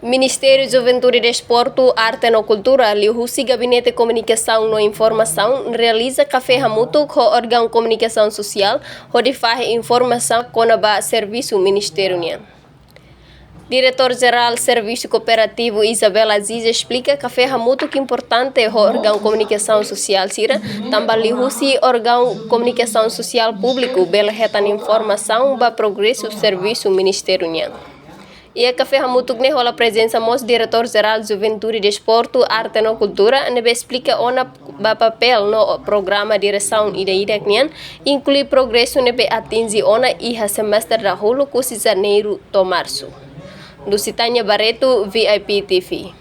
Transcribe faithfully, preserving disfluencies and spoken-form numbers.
Ministériu Juventude, Desportu, Arte no Kultura, liuhusi Gabinete Komunikasaun no Informasaun, realiza kafé hamutuk ho órgaun komunikasaun sosiál, hodi fahe informasaun kona-ba servisu ministériu nian. Diretór Jerál Servisu Kooperativu, Isabel Aziz, esplika kafé hamutuk importante ho órgaun komunikasaun sosiál sira, tanba liuhusi órgaun komunikasaun sosiál públiku bele hetan informasaun ba progresu servisu ministériu nian. Iha kafé hamutuk ne'e hola prezensa mós Diretór Jerál Juventude, Desportu, Arte no Kultura, ne'ebé esplika ona ba papél no programa diresaun ida-idak nian, inklui progresu ne'ebé atinje ona iha semestre dahuluk husi Janeiru to'o Marsu. Lusitânia Barreto, V I P T V.